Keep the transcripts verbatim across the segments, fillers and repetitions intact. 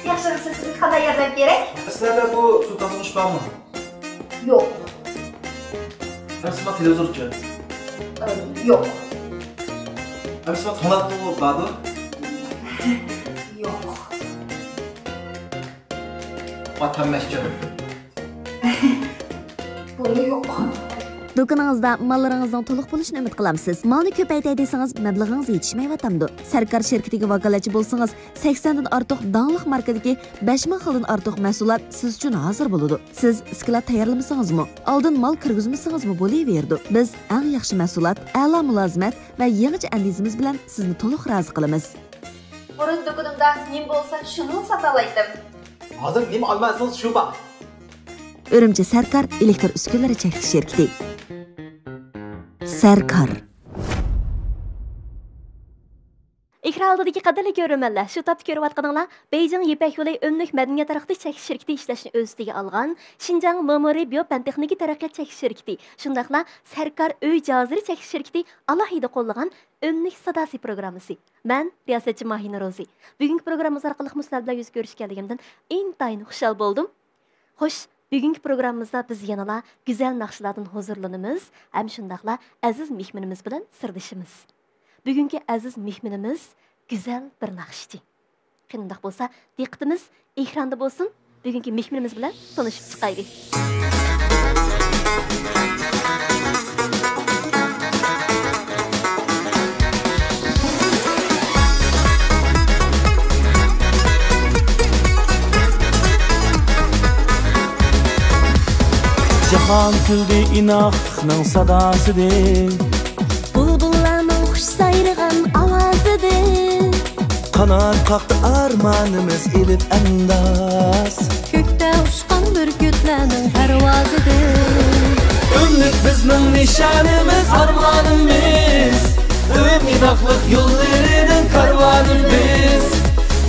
ياخشىمۇسىز؟ سىزگە قانداق ياردەم كېرەك؟ سىلەردە بۇ سۇ تازىلاش بارمۇ؟ يوق. ئەمسە بۇ تېلېۋىزورچۇ؟ ئى، يوق. ئەمسە بۇ توڭلاتقۇ باردۇ؟ يوق. ۋاتانمەسچۇ؟ بۇمۇ يوق. دۇكىنىڭىزدا ماللىرىڭىزنىڭ تولۇق بولۇشىنى ئۈمىد قىلامسىز؟ مالنى كۆپەيتەي دېسىڭىز، مەبلىغىڭىز يېتىشمەيۋاتامدۇ؟ سەركار شىركىتىگە ۋاكالەتچى بولسىڭىز، سەكسەندىن ئارتۇق داڭلىق ماركىدىكى بەش مىڭ خىلدىن ئارتۇق مەھسۇلات سىز ئۈچۈن ھازىر بولىدۇ. سىز ئىسكىلات تەييارلىمىسىڭىزمۇ، ئالدىن مال كىرگۈزمىسىڭىزمۇ بولۇۋېرىدۇ. بىز ئەڭ ياخشى مەھسۇلات، ئەلا مۇلازىمەت ۋە يېڭىچە ئەندىزىمىز بىلەن سىزنى تولۇق رازى قىلىمىز. بۇرۇن دۇكىنىمدا نېمە بولسا شۇنىلا ساتالايتتىم. ھازىر نېمە ئالمايسىڭىز شۇ بار. ئۈرۈمچى سەركار ئېلېكتر ئۈسكۈنىلىرى چەكلىك شىركىتى. سەركار. ئېكران ئالدىدىكى قەدىرلىك كۆرۈرمەنلەر، شۇ تاپتا كۆرۈۋاتقىنىڭلار بېيجىڭ يىپەك يولى ئۆملۈك مەدەنىيەت تارقىتىش چەكلىك شىركىتى ئىشلەشنى ئۆز ئۈستىگە ئالغان شىنجاڭ مېمورىي بىيو پەن تېخنىكا تەرەققىيات چەكلىك شىركىتى، شۇنداقلا سەركار ئۆي جاھازلىرى چەكلىك شىركىتى ئالاھىدە قوللىغان ئۆملۈك ساداسى پروگراممىسى. مەن رىياسەتچى ماھىنۇر روزى. بۈگۈنكى پروگراممىمىز ئارقىلىقمۇ سىلەر بىلەن يۈز كۆرۈشكەنلىكىمدىن ئىنتايىن خۇشال بولدۇم. خوش، بۈگۈنكى پروگراممىمىزدا بىز يەنىلا گۈزەل ناخشىلاردىن ھۇزۇرلىنىمىز ھەم شۇنداقلا ئەزىز مېھمىنىمىز بىلەن سىردىشىمىز. بۈگۈنكى ئەزىز مېھمىنىمىز گۈزەل بىر ناخشىچى. قېنى ئۇنداق بولسا، دىققىتىمىز ئېكراندا بولسۇن. بۈگۈنكى مېھمىنىمىز بىلەن تونۇشۇپ چىقايلى. جاھان كۈلدى ئىناقلىقنىڭ ساداسىدىن. بۇلبۇللارنىڭ خۇش سايرىغان ئاۋازىدىن. قانات قاقتى ئارمانىمىز ئېلىپ ئەنداز. كۆكتە ئۇچقان بۈركۈتلەرنىڭ پەرۋازىدىن. ئۆملۈك بىزنىڭ نىشانىمىز، ئارمانىمىز. ئۆمىداقلىق يوللىرىنىڭ كارۋانى بىز.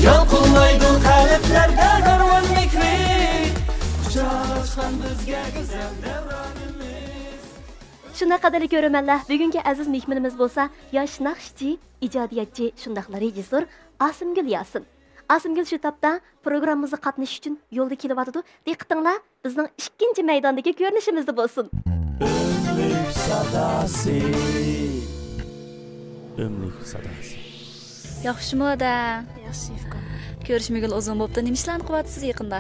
يالقۇنلايدۇ قەلبلەردە دەرۋان مېھرى. قۇچاق ئاچقان بىزگە گۈزەل دەۋرانىمىز. شۇنداق قەدىرلىك كۆرۈرمەنلەر، بۈگۈنكى ئەزىز مېھمىنىمىز بولسا ياش ناخشىچى، ئىجادىيەتچى، شۇنداقلا رېژىسسور ئاسىمگۈل ياسىن. ئاسىمگۈل شۇ تاپتا پروگراممىمىزغا قاتنىشىش ئۈچۈن يولدا كېلىۋاتىدۇ. دىققىتىڭلار بىزنىڭ ئىككىنچى مەيداندىكى كۆرۈنۈشىمىزدە بولسۇن. ئۆملۈك ساداسى. ئۆملۈك ساداسى. ياخشىمۇ ئادە؟ ياخشى، ئۇكام. كۆرۈشمىگىلى ئۇزۇن بوپتۇ. نېمە ئىشلارنى قىلىۋاتىسىز يېقىندا؟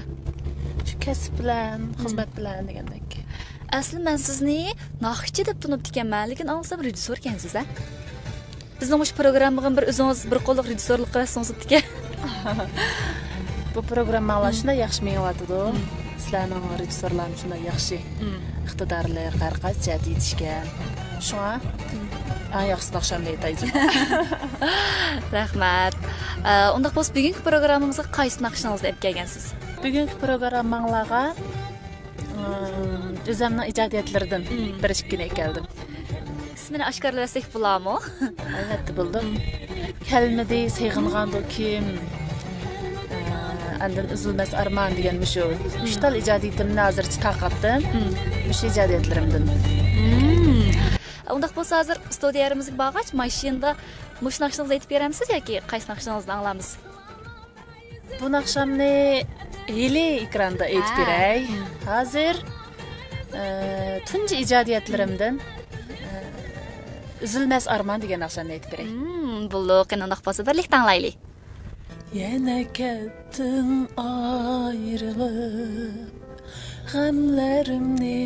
شۇ كەسىپ بىلەن، مم، خىزمەت بىلەن دېگەندەك. ئەسلى مەن سىزنى ناخشىچى دەپ تونۇپتىكەنمەن، لېكىن ئاڭلىسام رېژىسسور ئىكەنسىز، ھە؟ بىزنىڭ مۇشۇ پروگراممىغىمۇ بىر ئۆزىڭىز بىر قوللۇق رېژىسسورلۇق قىلىۋەتسىڭىز بوپتىكەن. بۇ پروگرامماڭلار، مم، شۇنداق ياخشى مېڭىۋاتىدۇ. مم. سىلەرنىڭ رېژىسسورلارمۇ شۇنداق ياخشى، مم، ئىقتىدارلىق، ھەر قايسى جەھەتتە يېتىشكەن. شۇڭا، مم، ئەڭ ياخشىسىنى ئاخشامدا ئېيتاي. رەھمەت. ئە، ئۇنداق بولسا بۈگۈنكى پروگراممىمىزغا قايسى ناخشىڭىزنى ئېلىپ كەلگەنسىز؟ بۈگۈنكى پروگرامماڭلارغا ئىم، ئۆزۈمنىڭ ئىجادىيەتلىرىدىن، مم، بىر ئىككىنى ئەكەلدىم. ئىسمىنى ئاشكارىلىۋەتسەك بولامۇ؟ ئەلۋەتتە بولىدۇ. مم. كەلمىدى، سېغىنغاندۇ كىم؟ ئە، ئاندىن ئۈزۈلمەس ئارمان دېگەن مۇشۇ، مم، ئۈچ تال ئىجادىيىتىمنى ھازىرچە تارقاتتىم. مم. مۇشۇ ئىجادىيەتلىرىمدىن. مم. ئۇنداق بولسا ھازىر ستۇدىيەمىزگە بارغاچ، ماشىنىدا مۇشۇ ناخشىڭىزنى ئېيتىپ بېرەمسىز ياكى قايسى ناخشىڭىزنى ئاڭلامىز؟ بۇ ناخشامنى ھېلى ئېكراندا ئېيتىپ، ھە، بېرەي. مم. ھازىر، ئە، تۇنجى ئىجادىيەتلىرىمدىن، ئە، ئۈزۈلمەس ئارمان دېگەن ناخشامنى ئېيتىپ بېرەي. مم، بولدى، قېنى ئۇنداق بولسا بىرلىكتە ئاڭلايلى. يەنە كەتتىڭ ئايرىلىپ، غەملىرىمنى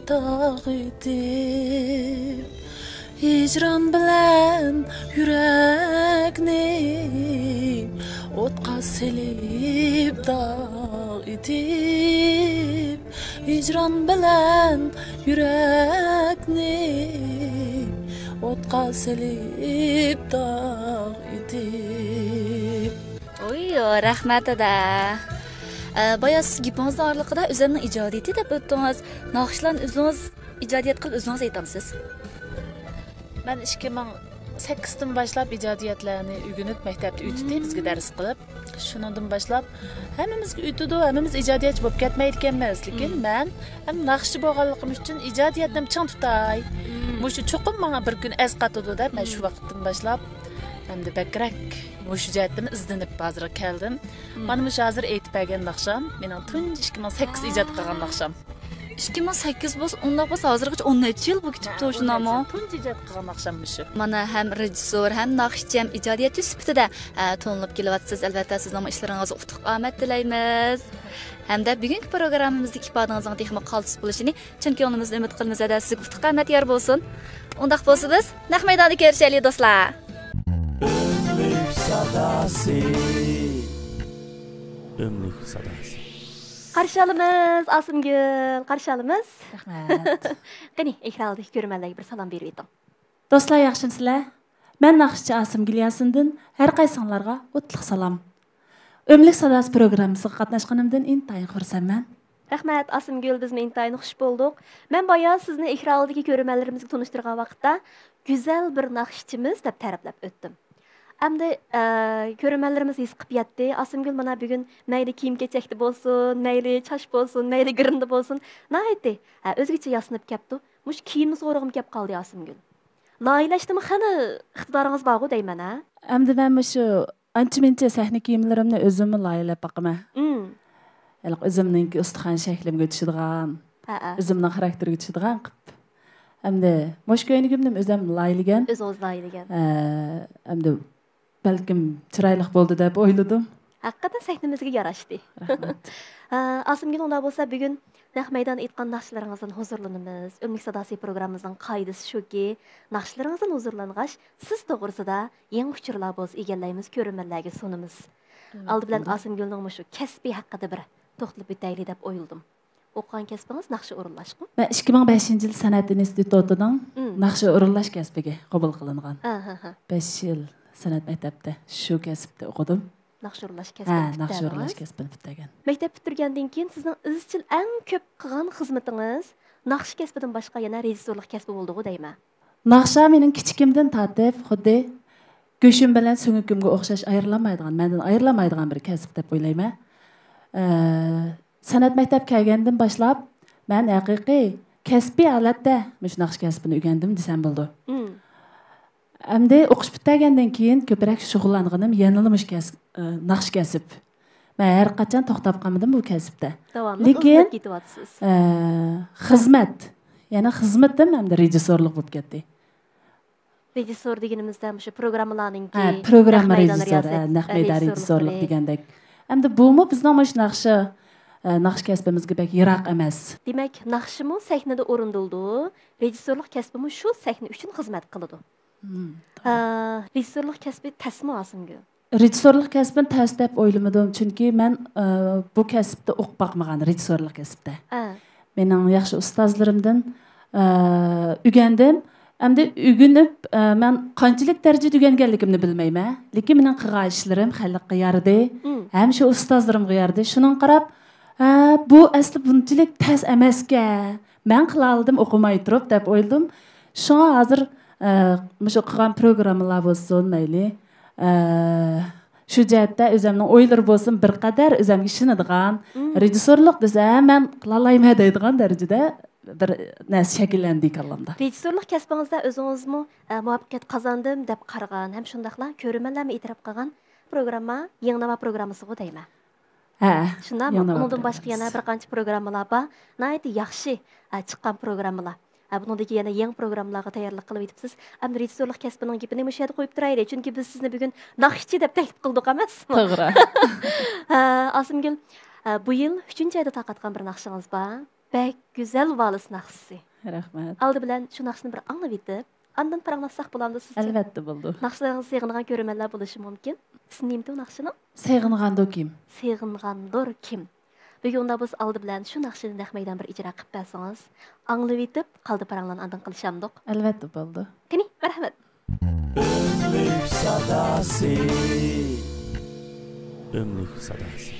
تاغ ئېتىپ، ھىجران بىلەن يۈرەكنى ئوتقا سېلىپ داغ ئېتىپ، ھىجران بىلەن يۈرەكنى ئوتقا سېلىپ داغ ئېتىپ. ئۇي، رەھمەت ئەدە. ئە، بايا سىز گېپىڭىزنىڭ ئارىلىقىدا ئۆزۈمنىڭ ئىجادىيىتى دەپ ئۆتتىڭىز. ناخشىلارنى ئۆزىڭىز ئىجادىيەت قىلىپ ئۆزىڭىز ئېيتامسىز؟ مەن ئىككى مىڭ سەككىزدىن باشلاپ ئىجادىيەتلەرنى ئۆگىنىپ، مەكتەپتە ئۆتتى بىزگە دەرس قىلىپ. شۇنىڭدىن باشلاپ ھەممىمىزگە ئۆتىدۇ، ھەممىمىز ئىجادىيەتچى بولۇپ كەتمەيدىكەنمىز. لېكىن مەن ھەم ناخشىچى بولغانلىقىم ئۈچۈن ئىجادىيەتنى چىڭ تۇتاي. مۇشۇ چوقۇم ماڭا بىر كۈن ئەسقاتىدۇ دەپ، مەن شۇ ۋاقىتتىن باشلاپ ئەمدى بەكرەك مۇشۇ جەھەتتىن ئىزدىنىپ ھازىرغا كەلدىم. مانا مۇشۇ ھازىر ئېيتىپ بەرگەن ناخشام، مېنىڭ تۇنجى ئىككى مىڭ سەككىز ئىجاد قىلغان ناخشام. ئىككى مىڭ سەككىز بولسا، ئۇنداق بولسا، ھازىرغىچە ئون نەچچە يىل بولۇپ كېتىپتۇ، شۇنداقمۇ؟ تۇنجى ئىجاد قىلغان ناخشام مۇشۇ. مانا ھەم رېژىسسور، ھەم ناخشىچى، ھەم ئىجادىيەتچى سۈپىتىدە، ئە، تونۇلۇپ كېلىۋاتىسىز. ئەلۋەتتە، سىزنىڭمۇ ئىشلىرىڭىزغا ئۇتۇق، ئامەت تىلەيمىز. ھەمدە بۈگۈنكى پروگراممىمىزدىكى ئىپادىڭىزنىڭ تېخىمۇ قالتىس بولۇشىنى چىن كۆڭلىمىزدىن ئۈمىد قىلىمىز. ھەدە سىزگە ئۇتۇق، ئامەت يار بولسۇن. ئۇنداق بولسا، بىز نەق مەيداندا كۆرۈشەيلى، دوستلار. ئۆملۈك ساداسى. ئۆملۈك ساداسى. قارشى ئالىمىز، ئاسىمگۈل، قارشى ئالىمىز. رەھمەت. قېنى، ئېكران ئالدىدىكى كۆرۈرمەنلەرگە بىر سالام بېرىۋېتىڭ. دوستلار، ياخشىمۇسىلەر؟ مەن ناخشىچى ئاسىمگۈل ياسىندىن ھەر قايسىڭلارغا ئوتلۇق سالام. ئۆملۈك ساداسى پروگراممىسىغا قاتناشقىنىمدىن ئىنتايىن خۇرسەنمەن. رەھمەت، ئاسىمگۈل، بىزمۇ ئىنتايىن خۇش بولدۇق. مەن بايا سىزنى ئېكران ئالدىدىكى كۆرۈرمەنلىرىمىزگە تونۇشتۇرغان ۋاقىتتا، گۈزەل بىر ناخشىچىمىز دەپ تەرىپلەپ ئۆتتۈم. ئەمدى، ئە، كۆرۈرمەنلىرىمىز ھېس قىلىپ يەتتى. ئاسىمگۈل مانا بۈگۈن مەيلى كىيىم-كېچەكتە بولسۇن، مەيلى چاچ بولسۇن، مەيلى گىرىمدا بولسۇن، ناھايىتى، ئە، ئۆزگىچە ياسىنىپ كەپتۇ. مۇشۇ كىيىم سورىقىمۇ كەپ قالدى ئاسىمگۈل. ناھىيەلەشتىمۇ خېلى ئىقتىدارىڭىز بارغۇ دەيمەن، ھە؟ ئەمدى مەن مۇشۇ ئانچە-مۇنچە سەھنە كىيىملىرىمنى ئۆزۈممۇ لايىھەلەپ باقىمەن. مم. ھېلىقى ئۆزۈمنىڭكى ئۇستىخان شەكلىمگە چۈشىدىغان، ھەئە. ئۆزۈمنىڭ خاراكتېرىگە چۈشىدىغان قىلىپ. ئەمدى مۇشۇ كۆينىكىمنى ئۆزۈم لايىھەلىگەن. ئۆزىڭىز لايىھەلىگەن. ھە، ئەمدى بەلكىم چىرايلىق بولدى دەپ ئويلىدىم. ھەقىقەتەن سەھنىمىزگە ياراشتى. رەھمەت. ھە، ئاسىمگۈل، ئۇنداق بولسا بۈگۈن نەق مەيدان ئېيتقان ناخشىلىرىڭىزدىن ھۇزۇرلىنىمىز. ئۆملۈك ساداسى پروگراممىمىزنىڭ قائىدىسى شۇكى، ناخشىلىرىڭىزدىن ھۇزۇرلانغاچ، سىز توغرىسىدا يېڭى ئۇچۇرلار بولسا ئىگىلەيمىز، كۆرۈرمەنلەرگە سۇنىمىز. ئالدى بىلەن ئاسىمگۈلنىڭ مۇشۇ كەسپى ھەققىدە بىر توختىلىپ ئۆتەيلى دەپ ئويلىدىم. ئوقۇغان كەسپىڭىز ناخشا ئورۇنلاشقۇ؟ مەن ئىككى مىڭ بەشىنچى يىل سەنئەت ئىنستىتۇتىنىڭ مم. ناخشا ئورۇنلاش كەسپىگە قوبۇل قىلىنغان. ئاھاھا. بەش يىل سەنئەت مەكتەپتە شۇ كەسىپتە ئوقۇدۇم. ناخشا ئورۇنلاش ھە، كەسپىنى ناخشا ئورۇنلاش پۈتتۈردىڭىز. كەسپىنى پۈتتۈرگەن. مەكتەپ پۈتتۈرگەندىن كېيىن سىزنىڭ ئىزچىل ئەڭ كۆپ قىلغان خىزمىتىڭىز ناخشا كەسپىدىن باشقا يەنە رېژىسسورلۇق كەسپى بولدىغۇ دەيمەن. ناخشا مېنىڭ كىچىكىمدىن تارتىپ خۇددى گۆشۈم بىلەن سۆڭىكىمگە ئوخشاش ئايرىلالمايدىغان، مەندىن ئايرىلالمايدىغان بىر كەسىپ دەپ ئويلايمەن. ئە، سەنئەت مەكتەپ كەلگەندىن باشلاپ مەن ھەقىقىي كەسپىي ھالەتتە مۇشۇ ناخشا كەسپىنى ئۆگەندىم دېسەم بولىدۇ. مم. ئەمدى ئوقۇش پۈتتۈرگەندىن كېيىن كۆپرەك شۇغۇللانغىنىم يەنىلا مۇشۇ كەس-، ئە، ناخشا كەسىپ. مەن ھەر قاچان توختاپ قالمىدىم بۇ كەسىپتە. داۋاملىق لېكىن، ئىزدەپ كېتىۋاتىسىز. ئە، خىزمەت، يەنە خىزمىتىم ئەمدى رېژىسسورلۇق بولۇپ كەتتى. رېژىسسور دېگىنىمىزدە مۇشۇ پروگراممىلارنىڭكى ھە، پروگرامما نەق مەيدان رېژىسسورى، رىياسەت، ھە، نەق ھە، مەيدان رېژىسسورلۇقلىرى. رېژىسسورلۇق دېگەندەك. ئەمدى بۇمۇ بىزنىڭ مۇشۇ ناخشا، ئە، ناخشا كەسپىمىزگە بەك يىراق ئەمەس. دېمەك، ناخشىمۇ سەھنىدە ئورۇندىلىدۇ، رېژىسسورلۇق كەسپىمۇ شۇ سەھنە ئۈچۈن خىزمەت قىلىدۇ. مم، ئە، توغرا. رېژىسسورلۇق كەسپى تەسمۇ، ئاسىمگۈل؟ رېژىسسورلۇق كەسپىنى تەس دەپ ئويلىمىدىم، چۈنكى مەن، ئە، بۇ كەسىپتە ئوقۇپ باقمىغان، رېژىسسورلۇق كەسىپتە. ئە. مېنىڭ ياخشى ئۇستازلىرىمدىن، ئە، ئۆگەندىم. ئەمدى ئۆگىنىپ، ئە، مەن قانچىلىك دەرىجىدە ئۆگەنگەنلىكىمنى بىلمەيمەن، لېكىن مېنىڭ قىلغان ئىشلىرىم خەلققە يارىدى، مم. ھەم شۇ ئۇستازلىرىمغا يارىدى. شۇنىڭغا قاراپ، ھە، بۇ ئەسلى بۇنچىلىك تەس ئەمەسكەن. مەن قىلالىدىم ئوقۇماي تۇرۇپ دەپ ئويلىدىم. شۇڭا ھازىر، ئە، مۇشۇ قىلغان پروگراممىلار بولسۇن مەيلى، ئە، شۇ جەھەتتە ئۆزۈمنىڭ ئويلىرى بولسۇن بىر قەدەر ئۆزۈمگە ئىشىنىدىغان، مم. رېژىسسورلۇق دېسە، ھە، مەن قىلالايمەن دەيدىغان دەرىجىدە بىر نەرسە شەكىللەندى كاللامدا. رېژىسسورلۇق كەسپىڭىزدە ئۆزىڭىزمۇ، ئە، مۇۋەپپەقىيەت قازاندىم دەپ قارىغان ھەم شۇنداقلا كۆرۈرمەنلەرمۇ ئېتىراپ قىلغان پروگرامما يېڭى ناۋا پروگراممىسىغۇ دەيمەن. ھە، شۇنداقمۇ؟ يېڭى ناۋا ئۇنىڭدىن باشقا يەنە پروگراممىمىز. بىر قانچە پروگراممىلار بار. ناھايىتى ياخشى، ئە، چىققان پروگراممىلار. ھە، بۇنىڭدىكى يەنە يېڭى پروگراممىلارغا تەييارلىق قىلىۋېتىپسىز. ئەمدى رېژىسسورلۇق كەسپىنىڭ گېپىنى مۇشۇ يەردە قويۇپ تۇرايلى. چۈنكى بىز سىزنى بۈگۈن ناخشىچى دەپ تەكلىپ قىلدۇق ئەمەسمۇ؟ توغرا. ھە، ئاسىمگۈل، ئە، بۇ يىل ئۈچىنچى ئايدا تارقاتقان بىر ناخشىڭىز بار. بەك گۈزەل ۋالىس ناخشىسى. رەھمەت. ئالدى بىلەن شۇ ناخشىنى بىر ئاڭلىۋېتىپ، ئاندىن پاراڭلاشساق بولامدۇ سىزچە؟ ئەلۋەتتە بولىدۇ. ناخشىلىرىڭىزنى سېغىنغان كۆرۈرمەنلەر بولۇشى مۇمكىن. ئىسمى نېمىدى ئۇ ناخشىنىڭ؟ سېغىنغاندۇ كىم. سېغىنغاندۇر كىم. بۈگۈن ئۇنداق بولسا ئالدى بىلەن شۇ ناخشىنى نەق مەيدان بىر ئىجرا قىلىپ بەرسىڭىز، ئاڭلىۋېتىپ، قالدى پاراڭلارنى ئاندىن قىلىشامدۇق؟ ئەلۋەتتە بولىدۇ. قېنى، مەرھەمەت. ئۆملۈك ساداسى. ئۆملۈك ساداسى.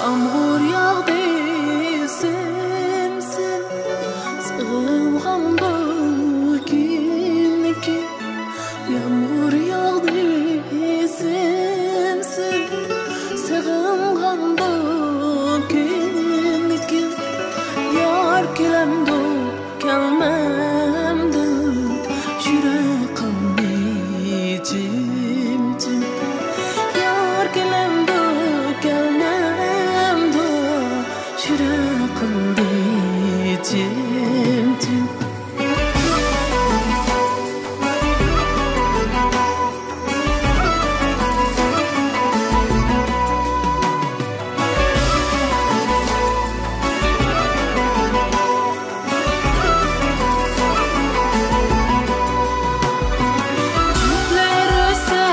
يامغۇر ياغدى سىم سىم، سېغىنغاندۇ كىمنىكىن؟ يامغۇر ياغدى سىم سىم، سېغىنغاندۇ كىمنىكىن؟ يار كېلەمدۇ كەلمەمدۇ، يۈرەك قىلدى جىم جىم. يار كېلەمدۇ كەلمەمدۇ، يۈرەك قىلدى جىم جىم. جۈپلەر ئۆسسە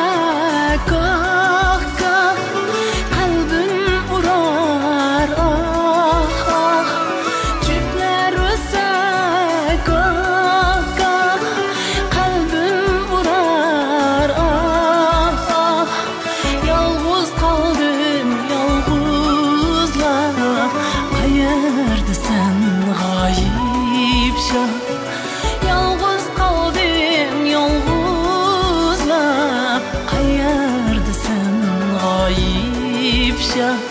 گاھ-گاھ، قەلبىم ئۇرار ئاھ-ئاھ. جۈپلەر ئۆسسە گاھ-گاھ، قەلبىم ئۇرار ئاھ-ئاھ. يالغۇز قالدىم، يالغۇزلا، قەيەردىسەن، غايىب شاھ؟ يالغۇز قالدىم، يالغۇزلا، قەيەردىسەن، غايىب شاھ؟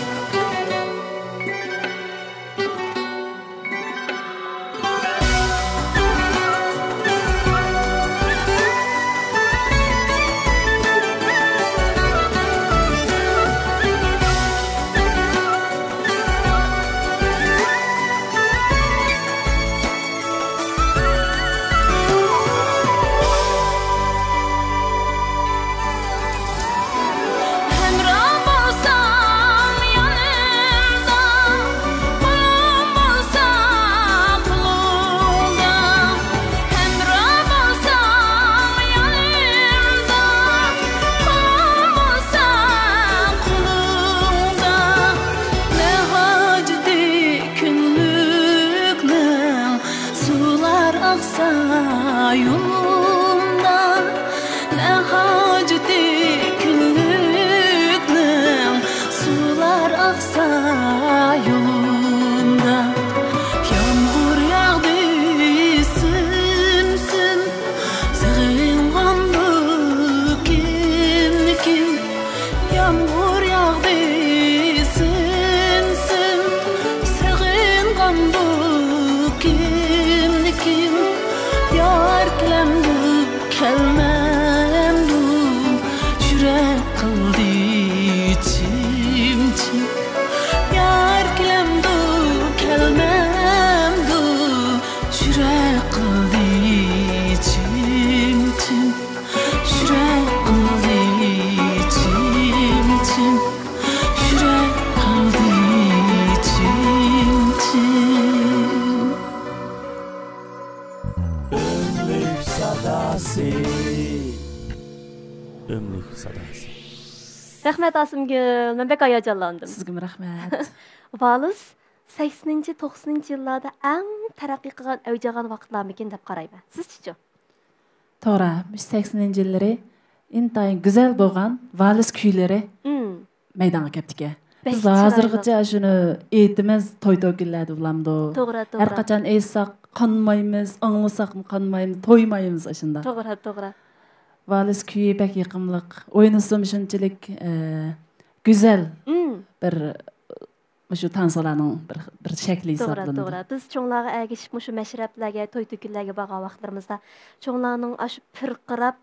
ھەمراھ بولسام يېنىمدا، قولۇم بولسا قولۇڭدا. ھەمراھ بولسام يېنىمدا، قولۇم بولسا قولۇڭدا. نە ھاجىتى كۈنلۈكنىڭ، سۇلار ئاقسا يولۇمدا، نە ھاجىتى كۈنلۈكنىڭ، سۇلار ئاقسا يولۇمدا. يامغۇر ياغدى سىم سىم، سېغىنغاندۇ كىمنىكىن؟ يامغۇر ياغدى سىم سىم، سېغىنغاندۇ كىمنىكىن؟ يار كېلەمدۇ كەلمەمدۇ، يۈرەك قىلدى چىم چىم. يار كېلەمدۇ كەلمەمدۇ، يۈرەك قىلدى چىم چىم. يۈرەك قىلدى چىم چىم، يۈرەك قىلدى چىم چىم. ئۆملۈك ساداسى. ئۆملۈك ساداسى. رەھمەت، ئاسىمگۈل. مەن بەك ھاياجانلاندىم. سىزگىمۇ رەھمەت. ۋالىس سەكسىنىنچى، توقسىنىنچى يىللاردا ئەڭ تەرەققىي قىلغان، ئەۋج ئالغان ۋاقىتلارمىكىن دەپ قارايمەن. سىزچىچۇ؟ توغرا، مۇشۇ سەكسىنىنچى يىللىرى ئىنتايىن گۈزەل بولغان ۋالىس كۈيلىرى مم. مەيدانغا كەپتىكەن. بەك بىز چىرايلىق. ھازىرغىچە شۇنى ئېيتىمىز، توي-توكۇنلاردا بولامدۇ؟ توغرا، توغرا. ھەر قاچان ئېيتساق قانمايمىز، ئاڭلىساقمۇ قانمايمىز، تويمايمىز ئاشۇنداق. توغرا، توغرا. ۋالىس كۈيى بەك يېقىملىق. ئوينىسىمۇ شۇنچىلىك، ئە، گۈزەل مم. بىر مۇشۇ تانسىلارنىڭ بىر، بىر شەكلى توغرا، ھېسابلىنىدۇ. توغرا. بىز چوڭلارغا ئەگىشىپ مۇشۇ مەشرەپلەرگە، توي-تۆكۈنلەرگە بارغان ۋاقىتلىرىمىزدا چوڭلارنىڭ ئاشۇ پىرقىراپ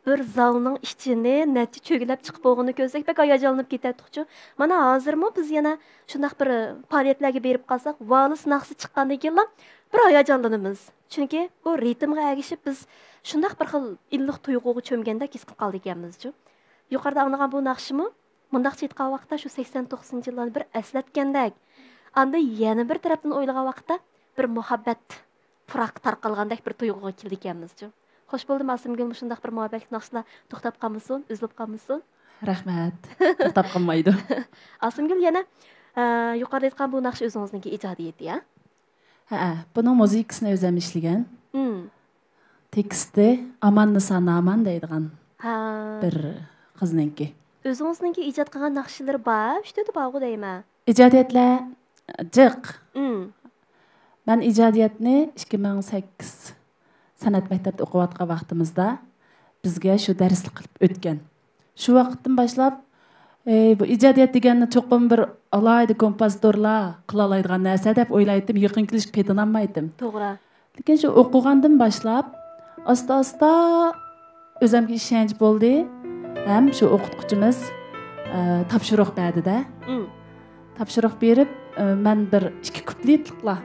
بىر زالنىڭ ئىچىنى نەچچە چۆگىلەپ چىقىپ بولغىنىنى كۆرسەك بەك ھاياجانلىنىپ كېتەتتۇقچۇ. مانا ھازىرمۇ بىز يەنە شۇنداق بىر پائالىيەتلەرگە بېرىپ قالساق، ۋالىس ناخشىسى چىققاندىن كېيىنلا بىر ھاياجانلىنىمىز. چۈنكى بۇ رىتىمغا ئەگىشىپ بىز شۇنداق بىر خىل ئىللىق تۇيغۇغا چۆمگەندەك ھېس قىلىپ قالىدىكەنمىزچۇ. يۇقىرىدا ئاڭلىغان بۇ ناخشىمۇ مۇنداقچە ئېيتقان ۋاقىتتا شۇ سەكسەن توقسىنىنچى يىللارنى بىر ئەسلەتكەندەك، ئاندىن يەنە بىر تەرەپتىن ئويلىغان ۋاقىتتا بىر مۇھەببەت پۇراق تارقالغاندەك بىر تۇيغۇغا كېلىدىكەنمىزچۇ. خوش بولدىم ئاسىمگۈل، مۇشۇنداق بىر مۇھەببەتلىك ناخشىلار توختاپ قالمىسۇن، ئۈزۈلۈپ قالمىسۇن. رەھمەت. توختاپ قالمايدۇ. ئاسىمگۈل يەنە، ئە، يۇقىرىدا ئېيتقان بۇ ناخشا ئۆزىڭىزنىڭكى ئىجادىيىتى، ھە؟ ھەئە، بۇنىڭ مۇزىكىسىنى ئۆزۈم ئىشلىگەن. مم. تېكىستى ئاماننىسا نامان دەيدىغان ھا. بىر قىزنىڭكى. ئۆزىڭىزنىڭكى ئىجاد قىلغان ناخشىلىرى بار، ئۈچ تۆتى بارغۇ دەيمەن. ئىجادىيەتلەر جىق. مم. مەن ئىجادىيەتنى ئىككى مىڭ سەككىز سەنئەت مەكتەپتە ئوقۇۋاتقان ۋاقتىمىزدا بىزگە شۇ دەرسلىك قىلىپ ئۆتكەن. شۇ ۋاقىتتىن باشلاپ، ئەي، بۇ ئىجادىيەت دېگەننى چوقۇم بىر ئالاھىدە كومپوزىتورلا قىلالايدىغان نەرسە دەپ ئويلايتتىم، يېقىن كېلىشكە پېتىنالمايتتىم. توغرا. لېكىن شۇ ئوقۇغاندىن باشلاپ، ئاستا-ئاستا ئۆزۈمگە ئىشەنچ بولدى. ھەم شۇ ئوقۇتقۇچىمىز، ئە، تاپشۇرۇق بەردى-دە. مم. تاپشۇرۇق بېرىپ، ئە، مەن بىر ئىككى كۇپلېتلىقلا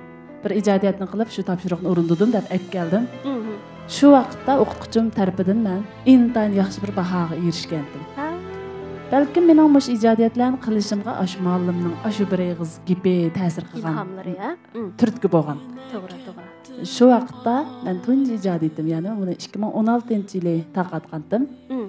بىر ئىجادىيەتنى قىلىپ، شۇ تاپشۇرۇقنى ئورۇندىدىم دەپ ئەكەلدىم. مم. شۇ ۋاقىتتا ئوقۇتقۇچىم تەرىپىدىن مەن ئىنتايىن ياخشى بىر باھاغا ئېرىشكەنتىم. ھا. بەلكىم مېنىڭ مۇشۇ ئىجادىيەتلەرنى قىلىشىمغا ئاشۇ مۇئەللىمنىڭ ئاشۇ بىر ئېغىز گېپى تەسىر قىلغان، ئىلھاملىرى، ھە؟ مم. تۈرتكە بولغان. توغرا، توغرا. شۇ ۋاقىتتا مەن تۇنجى ئىجادىيىتىم، يەنى بۇنى ئىككى مىڭ ئون ئالتىنچى يىلى تارقاتقانتىم. مم.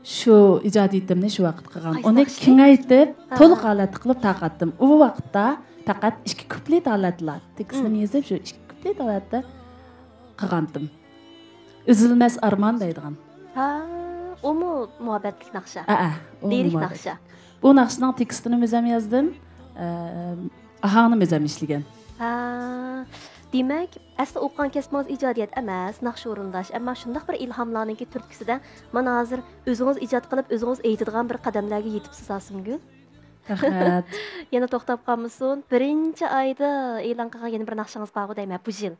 شۇ ئىجادىيىتىمنى شۇ ۋاقىت قىلغان. قايسى ئۇنى ناخشا؟ كېڭەيتىپ، ھە، تولۇق ھە. ھالەتتە قىلىپ تارقاتتىم. ئۇ ۋاقىتتا پەقەت ئىككى كۇپلېت ھالەتتىلا، تېكىستىنى مم. يېزىپ، شۇ ئىككى كۇپلېت ھالەتتە قىلغانتىم. ئۈزۈلمەس ئارمان دەيدىغان. ھا، ئۇمۇ مۇھەببەتلىك ناخشا. ھەئە، ئۇ لىرىك مۇھەببەت. ناخشا. بۇ ناخشىنىڭ تېكىستىنى ئۆزۈم يازدىم. ئە، ئاھاڭنى ئۆزۈم ئىشلىگەن. ھا، دېمەك، ئەسلى ئوقۇغان كەسپىڭىز ئىجادىيەت ئەمەس، ناخشا ئورۇنداش، ئەمما شۇنداق بىر ئىلھاملارنىڭكى تۈرتكىسىدە مانا ھازىر ئۆزىڭىز ئىجاد قىلىپ، ئۆزىڭىز ئېيتىدىغان بىر قەدەملەرگە يېتىپسىز، ئاسىمگۈل. رەھمەت. يەنە توختاپ قالمىسۇن. بىرىنچى ئايدا ئېلان قىلغان يەنە بىر ناخشىڭىز بارغۇ دەيمەن، بۇ يىل.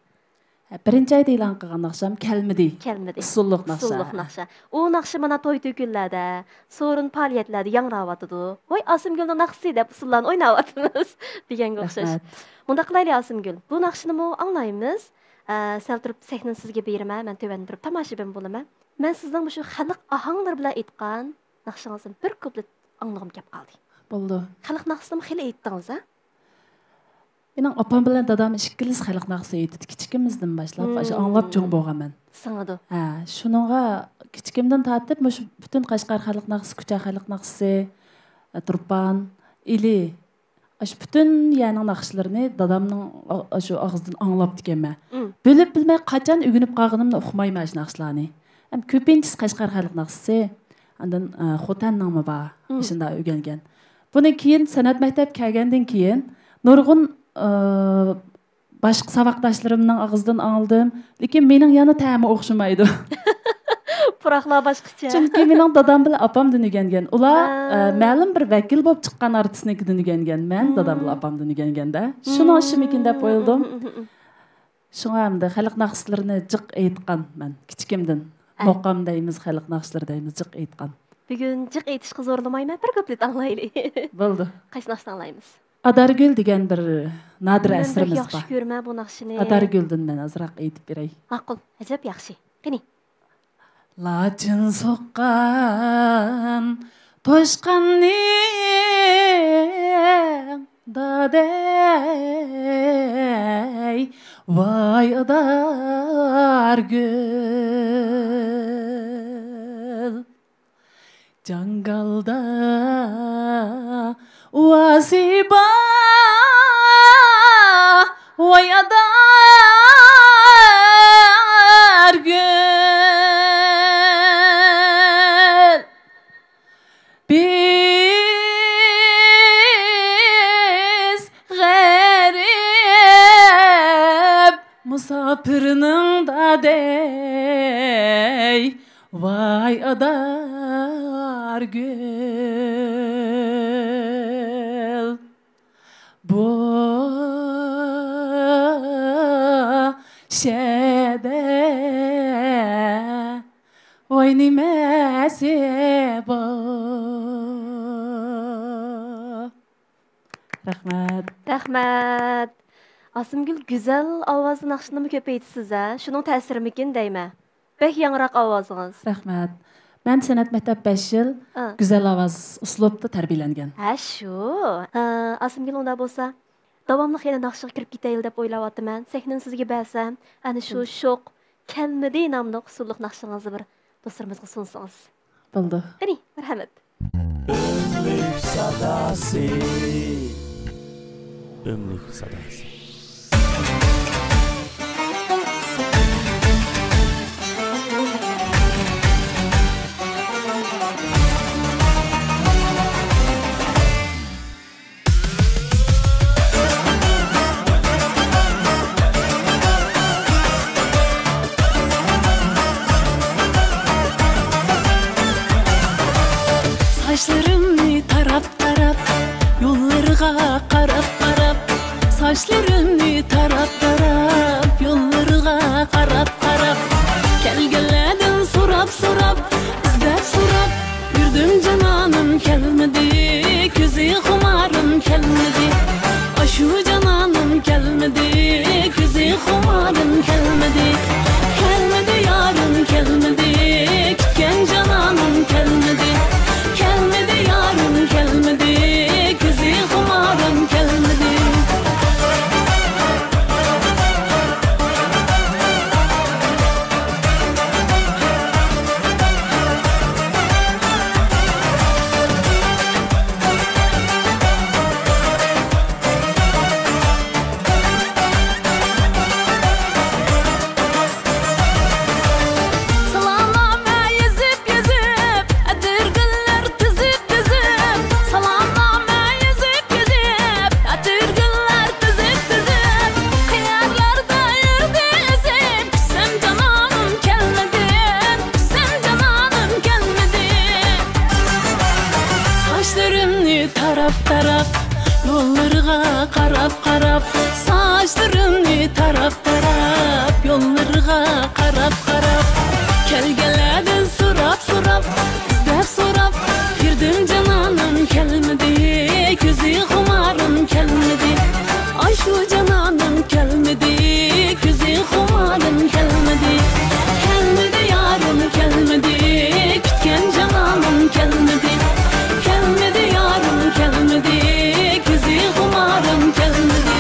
ھە، بىرىنچى ئايدا ئېلان قىلغان ناخشام كەلمىدى. كەلمىدى. ئۇسسۇللۇق ناخشا. ئۇسسۇللۇق ناخشا. ئۇ ناخشا مانا توي-تۆكۈنلەردە، سورۇن پائالىيەتلەردە ياڭراۋاتىدۇ. ۋاي، ئاسىمگۈلنىڭ ناخشىسى دەپ ئۇسسۇللارنى ئويناۋاتىمىز دېگەنگە ئوخشاش. رەھمەت. مۇنداق قىلايلى، ئاسىمگۈل. بۇ ناخشىنىمۇ ئاڭلايمىز. ئە، سەل تۇرۇپ سەھنىنى سىزگە بېرىمەن، مەن تۆۋەندە تۇرۇپ تاماشىبىن بولىمەن. مەن سىزنىڭ مۇشۇ خەلق ئاھاڭلىرى بىلەن ئېيتقان ناخشىڭىزدىن بىر كۇپلېت ئاڭلىغۇم كەپ قالدى. بولىدۇ. خەلق ناخشىسىنىمۇ خېلى ئېيتتىڭىز، ھە؟ مېنىڭ ئاپام بىلەن دادام ئىككىلىسى خەلق ناخشىسى ئېيتىدۇ. كىچىكىمىزدىن باشلاپ، ئاشۇ مم. ئاڭلاپ چوڭ بولغان مەن. سىڭىدۇ. ھە، شۇنىڭغا كىچىكىمدىن تارتىپ مۇشۇ پۈتۈن قەشقەر خەلق ناخشىسى، كۇچا خەلق ناخشىسى، تۇرپان، ئىلى، ئاشۇ پۈتۈن يەرنىڭ ناخشىلىرىنى دادامنىڭ ئا-، ئاشۇ ئاغزىدىن ئاڭلاپتىكەنمەن. مم. بىلىپ بىلمەي قاچان ئۆگىنىپ قالغىنىمنى ئۇقمايمەن ئاشۇ ناخشىلارنى. ھەم كۆپىنچىسى قەشقەر خەلق ناخشىسى، ئاندىن، ئە، خوتەننىڭمۇ بار، مم. ئاشۇنداق ئۆگەنگەن. بۇنى كېيىن سەنئەت مەكتەپ كەلگەندىن كېيىن نۇرغۇن، ئە، باشقا ساۋاقداشلىرىمنىڭ ئاغزىدىن ئاڭلىدىم، لېكىن مېنىڭ يەنە تەمى ئوخشىمايدۇ. پۇراقلار باشقىچە. چۈنكى مېنىڭ دادام بىلەن ئاپامدىن ئۆگەنگەن. ئۇلار، ھا. ئە، مەلۇم بىر ۋەكىل بولۇپ چىققان ئارتىسنىڭكىدىن ئۆگەنگەن. مەن مم. دادام بىلەن ئاپامدىن ئۆگەنگەندە. شۇنىڭ ئىشىمىكىن دەپ ئويلىدىم. مم. شۇڭا ئەمدى خەلق ناخشىلىرىنى جىق ئېيتقان مەن كىچىكىمدىن. ئە. مۇقام دەيمىز، خەلق ناخشىلىرى دەيمىز، جىق ئېيتقان. بۈگۈن جىق ئېيتىشقا زورلىمايمەن، بىر كۇپلېت ئاڭلايلى. بولىدۇ. قايسى ناخشىنى ئاڭلايمىز؟ ئادارگۈل دېگەن بىر نادىر ئەسىرىمىز بار. مەن بەك ياخشى كۆرىمەن بۇ ناخشىنى. ئادارگۈلدىن مەن ئازراق ئېيتىپ بېرەي. ماقۇل، ئەجەب ياخشى. قېنى. لاچىن سوققان توشقاننىڭ دادەي، ۋاي ئادارگۈل. جاڭگالدا ئۇۋاسى بار، ۋاي ئادارگۈل. بىز غەرىب مۇساپىرنىڭ دادەي، ۋاي ئادارگۈل، بۇ شەدە ۋاي نېمەسى بار؟ رەھمەت. رەھمەت. ئاسىمگۈل، گۈزەل ئاۋازدا ناخشىنىمۇ كۆپ ئېيتىسىز ھە؟ شۇنىڭ تەسىرىمىكىن دەيمەن. بەك ياڭراق ئاۋازىڭىز. رەھمەت. مەن سەنئەت مەكتەپ بەش يىل ئا. گۈزەل ئاۋاز ئۇسلۇبتا تەربىيەلەنگەن. ھە، شۇ. ئا، ئاسىمگۈل، ئۇنداق بولسا، داۋاملىق يەنە ناخشىغا كىرىپ كېتەيلى دەپ ئويلاۋاتىمەن. سەھنىنى سىزگە بەرسەم، ئەنە شۇ شوق كەلمىدى ناملىق ئۇسسۇللۇق ناخشىڭىزنى بىر دوستلىرىمىزغا سۇنسىڭىز. بولىدۇ. قېنى، مەرھەمەت. ئۆملۈك ساداسى. ئۆملۈك ساداسى. چاچلىرىمنى تاراپ-تاراپ، يوللىرىغا قاراپ-قاراپ، كەلگەنلەردىن سوراپ-سوراپ، ئىزدەپ-سوراپ يۈردۈم جانانىم كەلمىدى، كۆزى خۇمارىم كەلمىدى. ئاشۇ جانانىم كەلمىدى، كۆزى خۇمارىم كەلمىدى. كەلمىدى يارىم كەلمىدى، كۈتكەن جانانىم كەلمىدى. كەلمىدى يارىم كەلمىدى، كۆزى خۇمارىم كەلمىدى. سالامنامە يېزىپ يېزىپ، ئەتىرگۈللەر تىزىپ تىزىپ، سالامنامە يېزىپ يېزىپ، ئەتىرگۈللەر تىزىپ تىزىپ، قەيەرلەردە يۈردى ئىزىم، كۈتسەم جانانىم كەلمىدى، كۈتسەم جانانىم كەلمىدى. ساچلىرىمنى تاراپ تاراپ، يوللىرىغا قاراپ قاراپ، ساچلىرىمنى تاراپ تاراپ، يوللىرىغا قاراپ قاراپ، كەلگەنلەردىن سوراپ سوراپ، ئىزدەپ سوراپ يۈردۈم جانانىم كەلمىدى، كۆزى خۇمارىم كەلمىدى. ئاشۇ جانانىم كەلمىدى، كۆزى خۇمارىم كەلمىدى. كەلمىدى يارىم كەلمىدى، كۈتكەن جانانىم كەلمىدى. كەلمىدى يارىم كەلمىدى، كۆزى خۇمارىم كەلمىدى.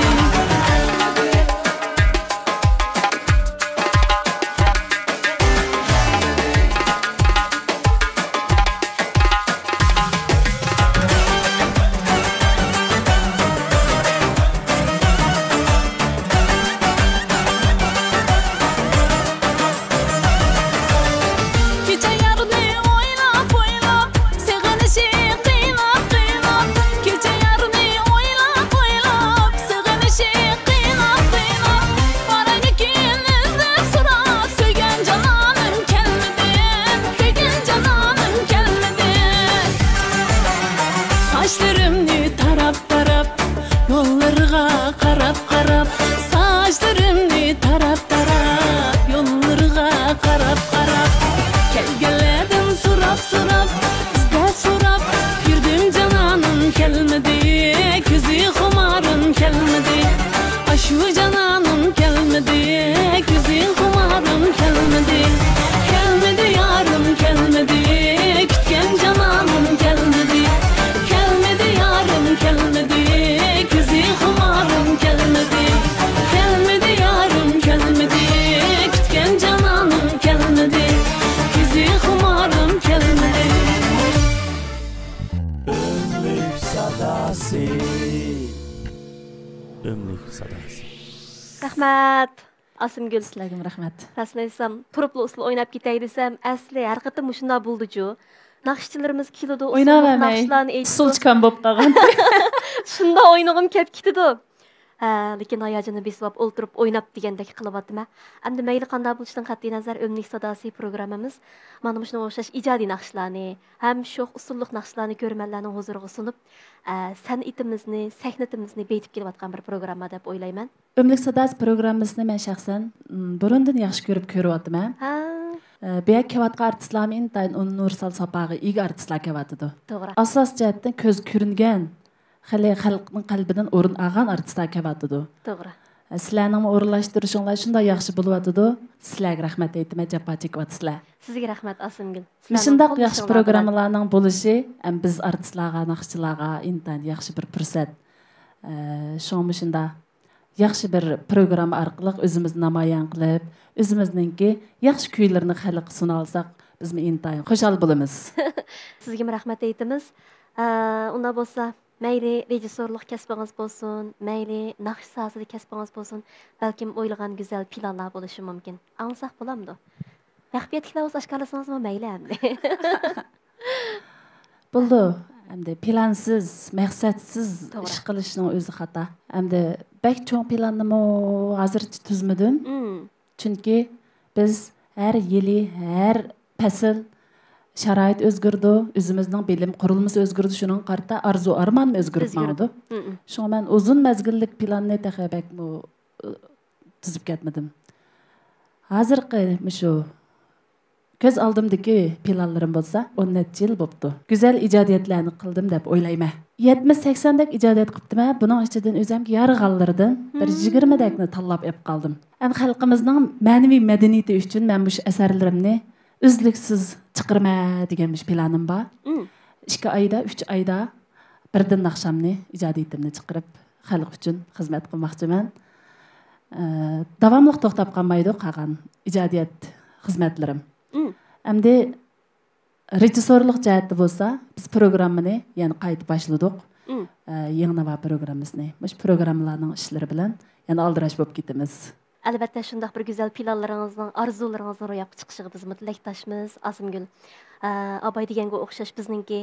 كېچە يارنى ئويلاپ ئويلاپ، سېغىنىشى قىيناپ قىيناپ، كېچە يارنى ئويلاپ ئويلاپ، سېغىنىشى قىيناپ قىيناپ، بارايمىكىن ئىزدەپ سوراپ، سۆيگەن جانانىم كەلمىدى، سۆيگەن جانانىم كەلمىدى. ساچلىرىمنى تاراپ تاراپ، يوللىرىغا قاراپ قاراپ، ساچلىرىمنى تاراپ تاراپ، يوللىرىغا قاراپ قاراپ، كەلگەنلەردىن سوراپ سوراپ، ئىزدەپ سوراپ يۈردۈم جانانىم كەلمىدى، كۆزى خۇمارىم كەلمىدى. ئاشۇ جانانىم كەلمىدى، كۆزى خۇمارىم كەلمىدى. كەلمىدى يارىم كەلمىدى، كۈتكەن جانانىم كەلمىدى. كەلمىدى يارىم كەلمىدى، كۆزى خۇمارىم كەلمىدى. كەلمىدى يارىم كەلمىدى، كۈتكەن جانانىم كەلمىدى. كۆزى خۇمارىم كەلمىدى. ئۆملۈك ساداسى. ئۆملۈك ساداسى. رەھمەت. ئاسىمگۈل. سىلەرگىمۇ رەھمەت. راستىنى ئېيتسام، تۇرۇپلا ئۇسسۇل ئويناپ كېتەي دېسەم، ئەسلى ھەر قېتىم مۇشۇنداق بولىدۇچۇ. ناقىشچىلىرىمىز كېلىدۇ، ئويناۋەرمەي، ئۇسسۇللۇق ناخشىلارنى ئېيتىدۇ. ئۇسسۇلچىكام بولۇپ قالغان. شۇنداق ئوينىغۇم كەپ كېتىدۇ. ھە، لېكىن ھاياجىنىم بېسىۋاپ ئولتۇرۇپ ئويناپ دېگەندەك قىلىۋاتىمەن. ئەمدى مەيلى قانداق بولۇشىدىن قەتئىينەزەر، ئۆملۈك ساداسى پروگراممىمىز مانا مۇشۇنىڭغا ئوخشاش ئىجادىي ناخشىلارنى، ھەم شوخ ئۇسسۇللۇق ناخشىلارنى كۆرۈرمەنلەرنىڭ ھۇزۇرىغا سۇنۇپ، ئە، سەنئىتىمىزنى، سەھنىتىمىزنى بېيىتىپ كېلىۋاتقان بىر پروگرامما دەپ ئويلايمەن. ئۆملۈك ساداسى پروگراممىسىنى مەن شەخسەن، م، بۇرۇندىن ياخشى كۆرۈپ كۆرۈۋاتىمەن. ھە. ئە، بۇ يەرگە كېلىۋاتقان ئارتىسلارمۇ ئىنتايىن ئۇنىۋېرسال ساپاغا ئىگە ئارتىسلار كېلىۋاتىدۇ. توغرا. ئاساسىي جەھەتتىن كۆزگە كۆرۈنگەن، خېلى خەلقنىڭ قەلبىدىن ئورۇن ئالغان ئارتىسلار كېلىۋاتىدۇ. توغرا. ئە، سىلەرنىڭمۇ ئورۇنلاشتۇرۇشۇڭلار شۇنداق ياخشى بولۇۋاتىدۇ. سىلەرگە رەھمەت ئېيتىمەن، جاپا چېكىۋاتىسىلەر. سىزگە رەھمەت، ئاسىمگۈل. سىلەرنىڭ مۇشۇنداق ياخشى قوللىشىڭلار بىلەن پروگراممىلارنىڭ بولۇشى ھەم بىز ئارتىسلارغا، ناخشىچىلارغا ئىنتايىن ياخشى بىر پۇرسەت. ئە، شۇڭا مۇشۇنداق ياخشى بىر پروگرامما ئارقىلىق ئۆزىمىزنى نامايان قىلىپ، ئۆزىمىزنىڭكى ياخشى كۈيلىرىنى خەلققە سۇنالىساق، بىزمۇ ئىنتايىن خۇشال بولىمىز. سىزگىمۇ رەھمەت ئېيتىمىز. ئە، ئۇنداق بولسا، مەيلى رېژىسسورلۇق كەسپىڭىز بولسۇن، مەيلى ناخشا ساھەسىدە كەسپىڭىز بولسۇن، بەلكىم ئويلىغان گۈزەل پىلانلار بولۇشى مۇمكىن. ئاڭلىساق بولامدۇ؟ مەخپىيەتلىكلەر بولسا ئاشكارىلىسىڭىزمۇ مەيلى ئەمدى. بولىدۇ. ئەمدى پىلانسىز، مەقسەتسىز توغرا. ئىش قىلىشنىڭ ئۆزى خاتا. ئەمدى بەك چوڭ پىلاننىمۇ ھازىرچە تۈزمىدىم. مم. چۈنكى بىز ھەر يىلى، ھەر پەسىل شارائىت ئۆزگىرىدۇ، ئۆزىمىزنىڭ بىلىم قۇرۇلمىسى ئۆزگىرىدۇ، شۇنىڭغا قارىتا ئارزۇ ئارمانمۇ ئۆزگىرىپ ماڭىدۇ. شۇڭا مەن ئۇزۇن مەزگىللىك پىلاننى تېخى بەكمۇ، ئى، تۈزۈپ كەتمىدىم. ھازىرقى مۇشۇ كۆز ئالدىمدىكى پىلانلىرىم بولسا ئون نەچچە يىل بوپتۇ. گۈزەل ئىجادىيەتلەرنى قىلدىم دەپ ئويلايمەن. يەتمىش سەكسەندەك ئىجادىيەت قىپتىمەن. بۇنىڭ ئىچىدىن ئۆزۈمگە يارىغانلىرىدىن بىر يىگىرمىدەكنى تاللاپ ئېلىپ قالدىم. ھەم خەلقىمىزنىڭ مەنىۋى مەدەنىيىتى ئۈچۈن مەن مۇشۇ ئەسەرلىرىمنى ئۈزلۈكسىز چىقىرىمەن دېگەن مۇشۇ پىلانىم بار. ئىككى ئايدا، ئۈچ ئايدا بىردىن ناخشامنى، ئىجادىيىتىمنى چىقىرىپ، خەلق ئۈچۈن خىزمەت قىلماقچىمەن. ئە، داۋاملىق توختاپ قالمايدۇ قالغان ئىجادىيەت خىزمەتلىرىم. ئەمدى رېژىسسورلۇق جەھەتتە بولسا، بىز پروگراممىنى يەنە قايتا باشلىدۇق. ئە، يېڭى ناۋا پروگراممىسىنى. مۇشۇ پروگراممىلارنىڭ ئىشلىرى بىلەن يەنە ئالدىراش بولۇپ كېتىمىز. ئەلۋەتتە، شۇنداق بىر گۈزەل پىلانلىرىڭىزنىڭ، ئارزۇلىرىڭىزنىڭ روياپقا چىقىشىغا بىزمۇ تىلەكداشمىز، ئاسىمگۈل. ئە، ئاباي دېگەنگە ئوخشاش بىزنىڭكى،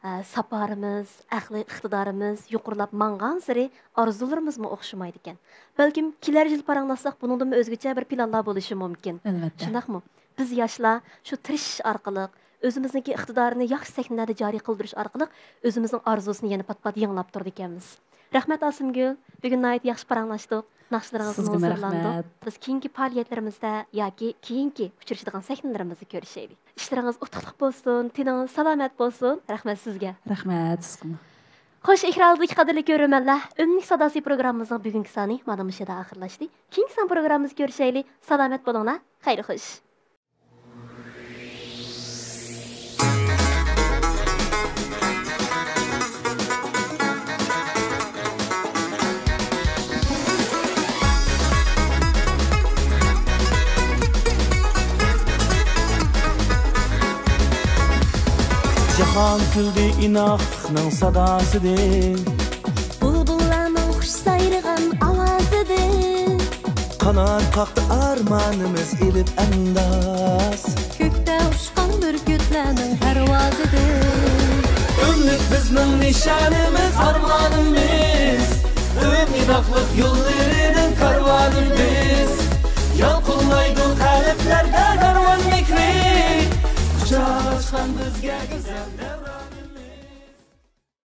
ئە، ساپارىمىز، ئەقلىي ئىقتىدارىمىز يۇقىرىلاپ ماڭغانسېرى ئارزۇلىرىمىزمۇ ئوخشىمايدىكەن. بەلكىم كېلەر يىل پاراڭلاشساق بۇنىڭدىنمۇ ئۆزگىچە بىر پىلانلار بولۇشى مۇمكىن. ئەلۋەتتە. شۇنداقمۇ؟ بىز ياشلار شۇ تىرىشىش ئارقىلىق، ئۆزىمىزنىڭكى ئىقتىدارىنى ياخشى سەھنىلەردە جارى قىلدۇرۇش ئارقىلىق ئۆزىمىزنىڭ ئارزۇسىنى يەنە پات-پات يېڭىلاپ تۇرىدىكەنمىز. رەھمەت، ئاسىمگۈل. بۈگۈن ناھايىتى ياخشى پاراڭلاشتۇق. ناخشىلىرىڭىزدىن سىزگىمۇ ھۇزۇرلاندۇق. رەھمەت. بىز كېيىنكى پائالىيەتلىرىمىزدە ياكى كېيىنكى ئۇچرىشىدىغان سەھنىلىرىمىزدە كۆرۈشەيلى. ئىشلىرىڭىز ئۇتۇقلۇق بولسۇن، تېنىڭىز سالامەت بولسۇن. رەھمەت سىزگە. رەھمەت سىزگىمۇ. خوش، ئېكرانىڭىزدىكى قەدىرلىك كۆرۈرمەنلەر، ئۈمىدلىك ساداسى پروگراممىمىزنىڭ بۈگۈنكى سانى مانا مۇشۇ يەردە ئاخىرلاشتى. كېيىنكى سان پروگراممىمىزدا كۆرۈشەيلى. سالامەت بولۇڭلار. خەير خوش. جاھان كۈلدى ئىناقلىقنىڭ ساداسىدىن. بۇلبۇللارنىڭ خۇش سايرىغان ئاۋازىدىن. قانات قاقتى ئارمانىمىز ئېلىپ ئەنداز. كۆكتە ئۇچقان بۈركۈتلەرنىڭ پەرۋازىدىن. ئۈمىد بىزنىڭ نىشانىمىز، ئارمانىمىز. ئۈمىد ئاقلىق يوللىرىنىڭ كارۋانى بىز. يالقۇنلايدۇ قەلبلەردە دەرۋان مېھرى. قۇچاق ئاچقان بىزگە گۈزەل دەۋر.